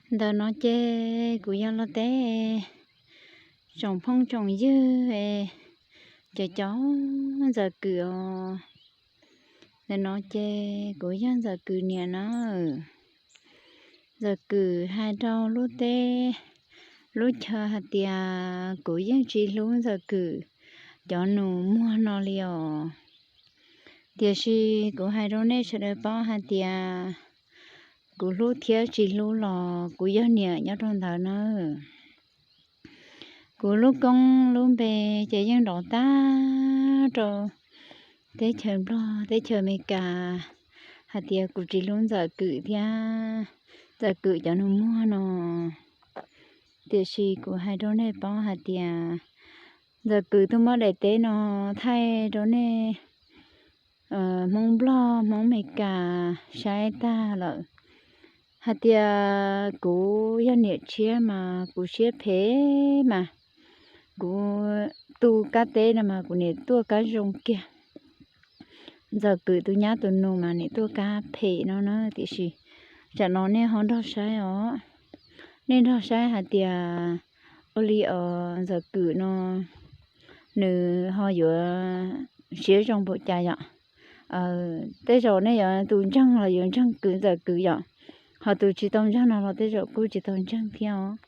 Ntawm no ces kuv yog los teb tsoom phooj tsoom ywg, cov cov Ntxawm Kwm os. Ntawm no ces kuv yog Ntxawm Kwm niam na. Ntxawm Kwm hais rau lub teb lub chaw hais tias kuv yeej tsis hlub Ntxawm Kwm cov nus muag no li os. Tiam sis kuv hais rau nej sawv daws paub hais tias kuv hlub thiab tsis hlub los kuv yog niam nyob rau ntawd na. Kuv lub koob lub npe ces yeej nrov tag rau teb chaws Nplog, teb chaws Amelikas hais tias kuv tsis hlub Ntxawm Kwm thiab Ntxawm Kwm cov nus muag no. Tiam sis kuv hais rau nej paub hais tias Ntxawm Kwm tus muab daim teb no thaij rau nej Hmoob Nplog Hmoob Amelikas saib tag lawm hais tias kuv yog niam tshiab mas kuv siab phem mas kuv tu kab teb no mas kuv niam tuaj kab zoo kiag. Ntxawm Kwm tus nyab tus nus mas niam tuaj kab phem no na, tiam sis tsam no nej ho nrog saib os. Nej nrog saib hais tias ua li os Ntxawm Kwm no nws ho yuav siab zoo npaum cas yom. Tej zaum nej yuav tus ntseeg los yuav ntseeg Kwm Ntxawm Kwm yom, ho tus tsis tau ntseeg no los tej zaum kuj tsis tau ntseeg thiab os.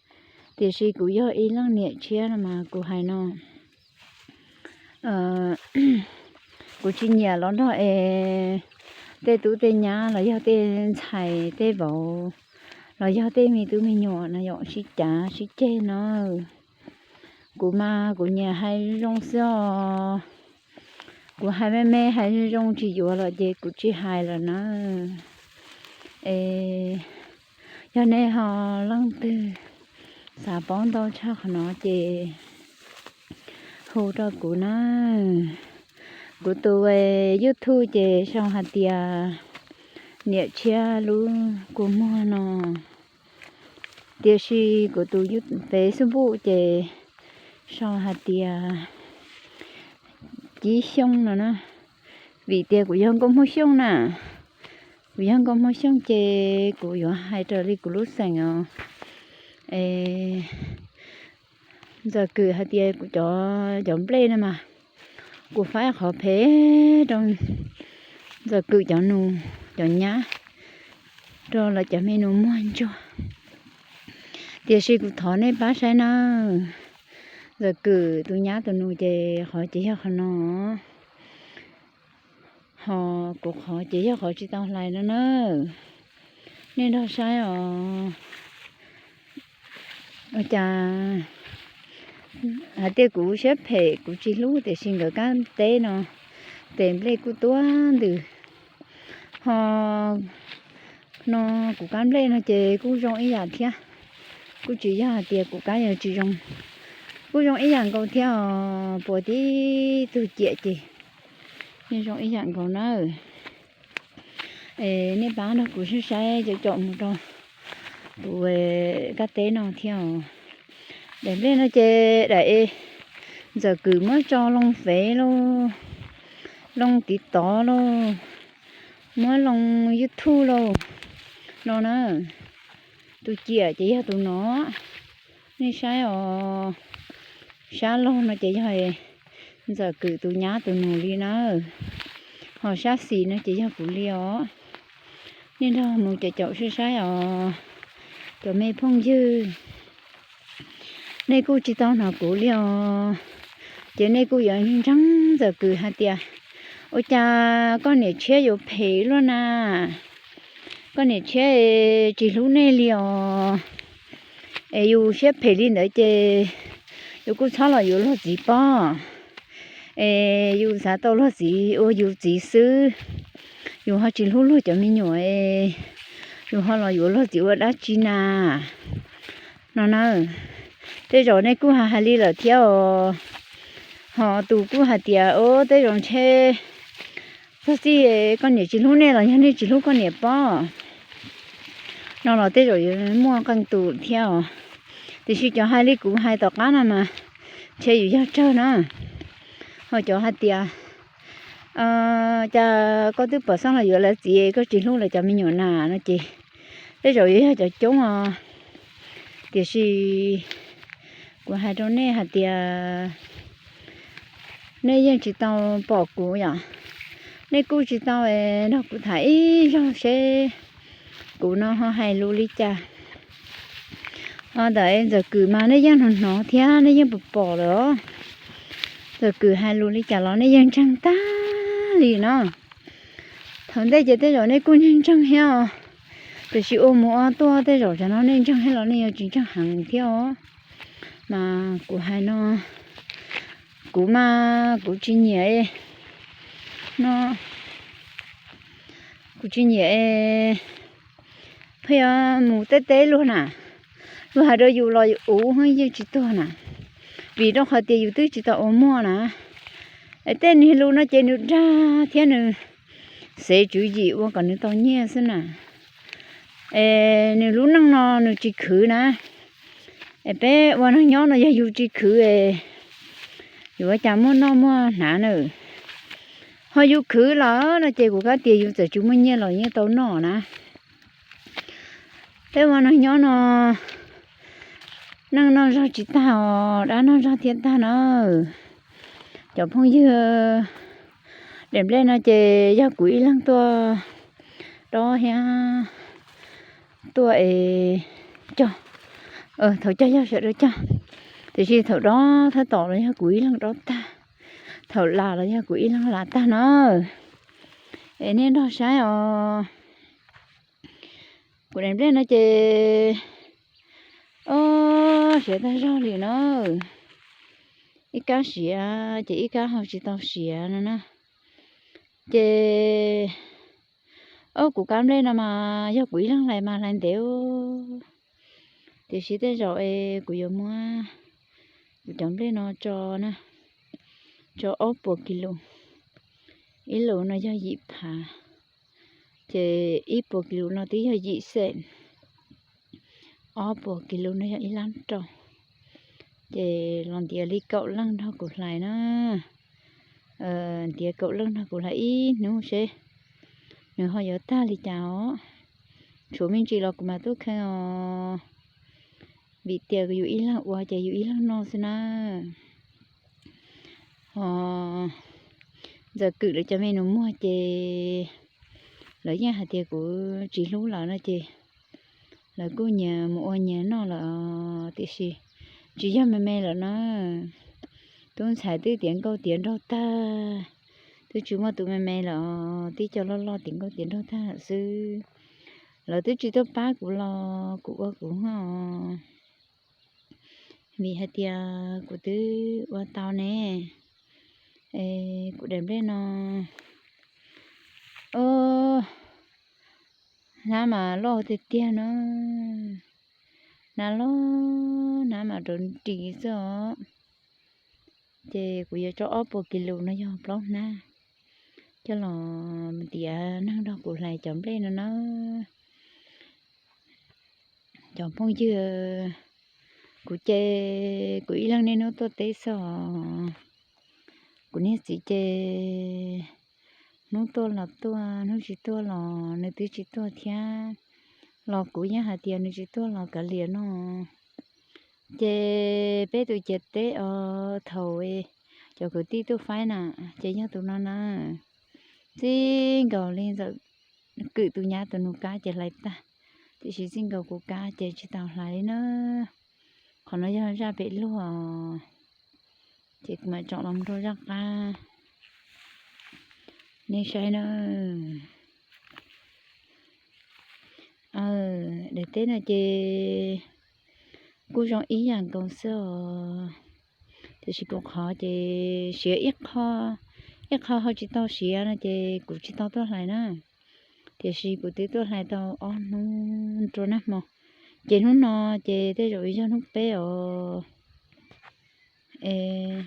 Tiam sis kuv yog ib leej niam tshiab no mas kuv hais no, kuv tsis nyiam los nrog es tej tub tej nyab los yog tej ntxhais tej vauv los yog tej me tub me nyuam no yom sib cav sib ceg no. Kuv mas kuv nyiam hais zoo zoo xwb os. Kuv hais me me hais zoo zoo tsis yuav los ces kuv tsis hais lawm na. Es yog nej ho leej twg xav paub ntau tshaj qhov no ces hu rau kuv na. Kuv tus YouTube ces sau hais tias niam tshiab lub kua muag no. Tiam sis kuv tus Facebook ces sau hais tias Cib Xyooj no na. Vim tias kuv yog nkauj Hmoob Xyooj na. Kuv yog nkauj Hmoob Xyooj ces kuv yuav hais raws li kuv lub xeem os. Ntxawm Kwm hais tias kuv cov, cov nplej no mas kuv faib qhov phem rau Ntxawm Kwm cov nus cov nyab, rau lawv cov me nus muag ntsuag. Tiam sis kuv thov nej pab saib nawb. Ntxawm Kwm tus nyab tus nus ces qhov ces yog qhov no, ho kuv qhov ces yog qhov tsis tau hlais no na. Nej nrog saib os. Ua cas hais tias kuv siab phem kuv tsis hlub tiam sis nkawd kab teb no tes nplej kuj tuab ntws. Ho no kuv kab nplej no ces kuj zoo ib yam thiab. Kuj tsis yog hais tias kuv kab yog tsis zoo, kuj zoo ib yam nkaus thiab os. Puas tib tug ciam ces yeej zoo ib yam nkaus na. Es nej pab nrog kuv saib saib caum caum mus rau kuv kab teb no thiab os. Daim nplej no ces daim Ntxawm Kwm muab tso loo Fev lauj, loo TikTok lauj, muab loo YouTube lauj no na. Tus ciam ces yog tus no, nej saib os. Sab laug no ces yog Ntxawm Kwm tus nyab tus nus li na, ho sab xis no ces yog kuv li os. Nej nrog mus caum caum saib saib os, cov me phooj ywg. Nej kuj tsis tau hnov kuv li os, ces nej kuj yuav ntseeg Ntxawm Kwm hais tias, ua cas koj niam tshiab yuav phem luaj na, koj niam tshiab tsis hlub nej li os. Es yus siab phem li ntawd ces yus kuj txhob los yuav luag txiv pob. Es yus xav tau luag txiv ua yus txiv xwb, yus ho tsis hlub luag cov me nyuam, yus ho los yuav luag txiv ua dab tsi na, no na. Tej zaum nej kuj hais hais li lawm thiab os. Ho tus kuj hais tias, o, tej zaum ntshe txog txij koj niam tsis hlub nej los yog nej tsis hlub koj niam pob, no los tej zaum yuav muaj qee tus thiab os. Tiam sis cov hais li kuv hais tom qab no mas ntshe yus yog tsawg na. Ho cov hais tias, cas koj twb pom xeeb los yuav lawv txiv koj tsis hlub lawv cov me nyuam na no ces tej zaum yuav yog cov coob os. Tiam sis kuv hais rau nej hais tias nej yeej tsis tau pom kuv yom. Nej kuj tsis tau nrog kuv tham ib zaug seb kuv no ho hais lus li cas. Ho ntawm Ntxawm Kwm mas nej yeej hnov hnov thiab nej yeej pom pom lawm os. Ntxawm Kwm hais lus li cas los nej yeej ntseeg tag li no. Thaum ntej ces tej zaum nej kuj ntseeg ntseeg thiab os, tiam sis ua mus ua tuaj tej zaum cov no nej ntseeg thiab los nej yuav tsis ntseeg heev thiab os. Mas kuv hais no, kuv mas kuv tsis nyiam no, kuv tsis nyiam pheej yuav mus teb teb luag na. Luag hais rau yus los yus ua yeej tsis tuag na, vim rau qhov tias yus twb tsis tau ua muaj na. Es tej niag lus no ces nws dag thiab nws xev tswv yim ua kom nws tau nyiaj xwb na. Es nws lub neej no nws tsis khwv na. Es peb ua neeg nyob no yog yus tsis khwv es yuav ua cas muaj noj muaj hnav na. Ho yus khwv los no ces kuv kav tias yus txawm tsis muaj nyiaj los yeej tau noj na. Peb ua neeg nyob no neej noj zog tsis tag os, dab noj zog thiaj tag na. Cov phooj ywg, daim nplej no ces yog kuv ib leeg tuaj dob thiab tuaj es cog. Thaum cog yog sawv daws cog, tiam sis thaum dob tab tom los yog kuv ib leeg dob tag, thaum las los yog kuv ib leeg las tag na. Es nej nrog saib os. Kuv daim nplej no ces, o, siav tag zog li na. Ib kab siav ces ib kab ho tsis tau siav no na. Ces, o, kuv kab nplej no mas yog kuv ib leeg hlais mas hlais ntev, tiam sis tej zaum es kuv yuav muab kuv cov nplej no tso na, tso ob puas kis lus. Ib lus no yog yim phav, ces ib puas kis lus no twb yog yim xees. Ob puas kis lus no yog ib lab rau. Ces los ntiav li kaum leej nrog kuv hlais na. Ntiav kaum leej nrog kuv hlais ib hnub seb nws ho yuav tag li cas os. Tshuav me ntsis los kuv mam tuaj kheej os, vim tias yus ib leeg ua ces yus ib leeg noj xwb na. Ho Ntxawm Kwm lawv cov me nus muag ces lawv yeej hais tias kuv tsis hlub lawv no ces lawv kuj nyias mus ua nyias noj lawm, tiam sis tsis yog me me lawm na. Tub ntxhais twb tiav nkauj tiav nraug tag, twb tsis muaj tus me me lawm, tib co loj loj tiav nkauj tiav nraug tag lawm xwb. Lawv twb tsis tuaj pab kuv los kuv ua kuv hos, vim hais tias kuv twb ua tau ne. Es kuv daim nplej no, o, hnab mas loj tiag tiag no, hnab loj, hnab mas rau ris xwb os. Ces kuv yuav tso ob puas kis lus no yog plaub hnab coj los ntiav neeg nrog kuv hlais cov nplej no na. Cov phooj ywg, kuv ces kuv ib leeg niaj hnub tuaj teb xwb os. Kuv niag txiv ces hnub tuaj los tuaj, hnub tsis tuaj los nws twb tsis tuaj thiab, los kuv yeej hais tias nws tsis tuaj los kav liam no. Ces peb tus ciam teb os, thaum cov kwv tij tuaj faib na, ces yog tus no na. Txij nkaus li Ntxawm Kwm tus nyab tus nus kab ces hlais tag, tiam sis txij nkaus kuv kab ces tsis tau hlais li na. Qhov no yog zaj pem luag, ces kuv mam tsom los rau zaj qab nej saib na. Daim teb no ces kuj zoo ib yam nkaus xwb os, tiam sis kuv qhov ces siav ib qho, ib qho ho tsis tau siav no ces kuv tsis tau tuaj hlais na. Tiam sis kuv twb tuaj hlais tau ob hnub rau nag hmo, ces hnub no ces tej zaum yog hnub peb os. Es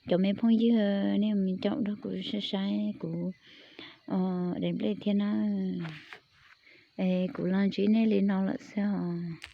cov me phooj ywg, nej mus caum nrog kuv saib saib kuv daim nplej thiab na. Es kuv los ntsib nej li no lawm xwb os.